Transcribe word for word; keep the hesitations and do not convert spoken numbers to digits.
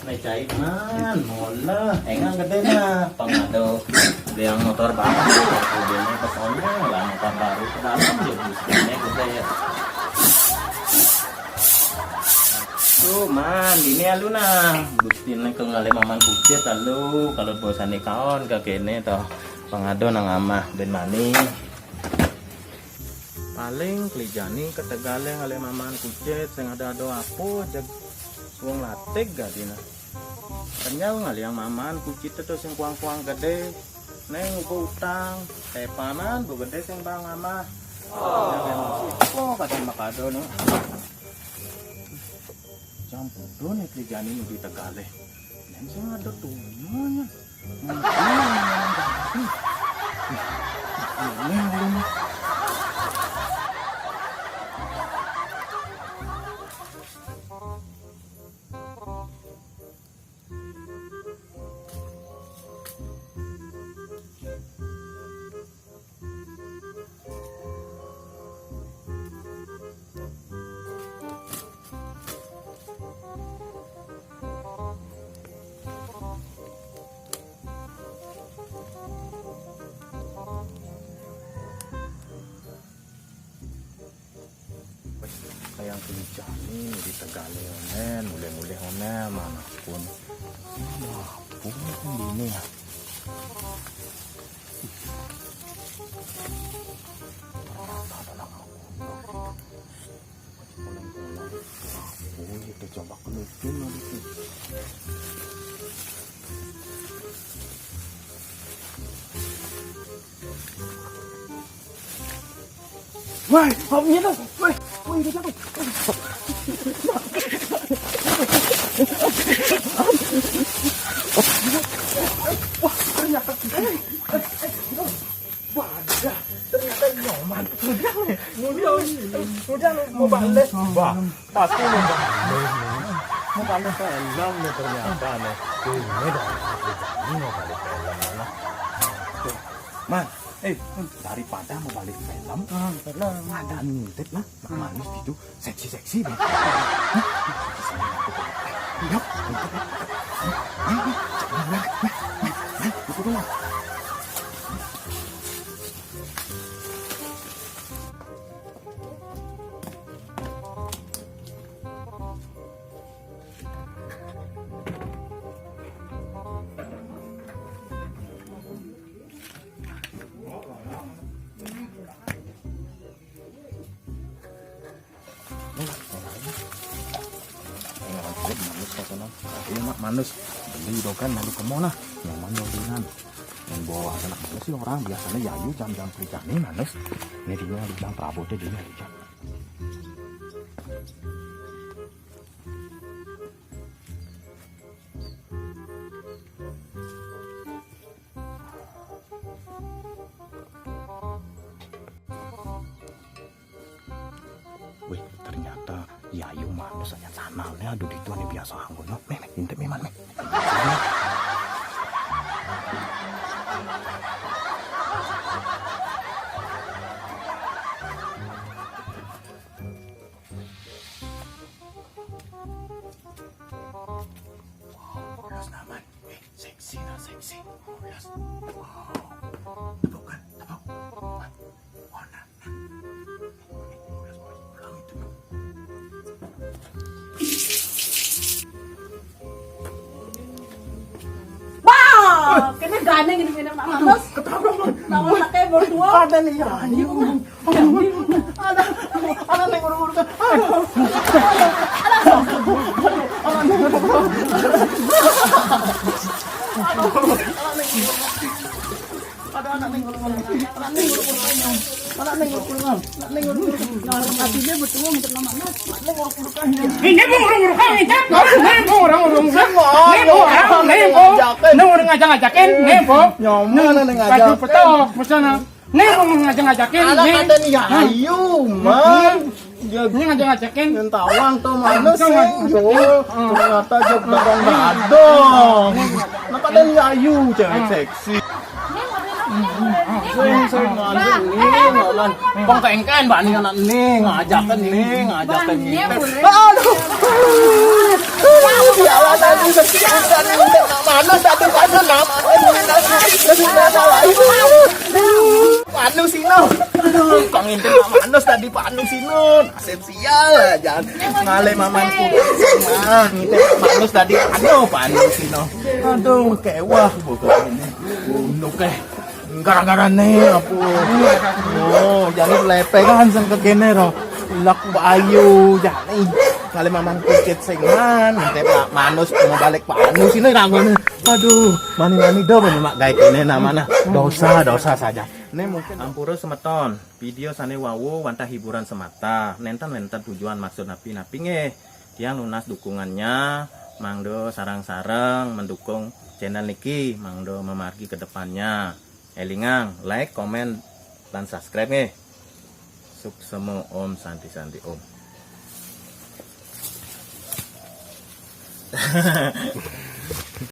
Né cai, Man, mola. Énggal gedé nah. Pang ado beli motor baru, gedé né ke sono lah, motor baru ke dalam, ya, busnya gedé, ya. Tuh, Man, ini alu nah. Gusti né ke ngalih Maman Kucit alu, kalau bosan nih kaon ke kéné toh. Pang ado nang amah bén mani. Paling keli jani ketegalé ngalih Maman Kucit sing ada-ada apa jeg wong latig gadina. Kenyel ngalih Maman Kucit to sing kuang-kuang gedé. Neng uga utang, tepanan bu gedé sing bang amah. Oh, kadang makado no. Jam puluh nih keli jani nu di tegalé. Neng sing ada tuh. Kayang keli jani di tegalé onén, mulih-mulih onén, manapun. Manapun ini ya. Ternyata ada anak pulang-pulang. Oh, iya, kita coba kelupin lagi tuh. Woi, apa ini tuh? Woi, woi, ini tuh. Wah, ternyata. Wadah, ternyata Nyoman. Udah nih, udah, udah nih, mau balik. Bah, tapi mau balik nih. Mau balik film nih ternyata nih. Ini dah, ini mau balik film mana? Tuh. Man, eh, daripada mau balik film, ah, film. Ada ngintip lah, Mak Manus gitu. Seksi-seksi deh. Hah? Yuk, ikut, yuk. Ayo, ayo, jangan lari. Nah, nah, nah, nah, ikut dulu. Manus ka sono. Iya, Mak, Manus. Beli dogan malu kemo nah. Nyaman dogan. Yang bawa anak Manus sih orang biasanya yayu jam-jam kerjanya Manus. Ini dia jam perabotnya dia jam. Wih, ternyata yayu Manus aja sana nih, aduh, di tuan biasa anggo no. Nih, nih, intip nih, Man, nih. Wow, Manus naman. Wih, seksi nah, seksi. Manus. Wow. Tepuk kan? Tepuk. Wah, warna. Nah. Manus, Manus, pulang itu. Wah, kena gandeng ini, kena Mak Manus. Ketabrak, Man. Lawan pakai berdua. Ada nih, ya. Ayo. Ada, ada nih, buru-buru. Aduh. Ada nih, buru-buru. Ada anak nih, buru-buru. Anak nih, buru-buru. Anak nih, buru-buru. Anak nih, buru-buru. Nah, hatinya betul untuk nama anak. Anak nih, buru-buru. Ini mau urung-urung kami, Cak. Ini mau urung-urung. Ini mau urung, ini mau. Ini urung ngajak-ngajakin, ini mau. Nyaman, ada ngajak. Baju petok, pesona. Nih, mau ngajak-ngajakin, anak nih. Kata nih, ya, ayo, Man. Ini ngajak-ngajakin. Yang tawang tuh mana sih? Yo, ternyata jog dadong-dadong. Kenapa ada nih ayu, cewek seksi? Sering, sering ngajak nih, Man. Pang kengken, bani anak nih, ngajakin nih, ngajakin nih. Aduh. Manus tadi, Pak Nun. Manus tadi, Pak Nun. Manus, Pak Nun. Manus, Pak Nun. Aduh, Kang Inten, Pak Manus tadi, Pak Nun. Nasib sial aja. Ngalih mamanku. Mang, Inten, Pak Manus tadi, aduh, Pak Nun. Aduh, kewah pokoknya. Untuk eh. Gara-gara ne apa? Oh, jani lepegan sing kekene ro. Lak ayu jani. Kali mamang picit sing man, ente Pak Manus mau balik Pak Manus ini rambutnya. Aduh, mani-mani do mak gawe kene namanya. Dosa, dosa saja. Ini mungkin ampura semeton. Video sane wau wantah hiburan semata. Nenten-nenten tujuan maksud napi-napi nggih. Tiang nunas dukungannya, mangda sareng-sareng mendukung channel niki, mangda memargi ke depannya. Elingang, like, komen, lan subscribe nggih. Suksema Om Santi Santi Om.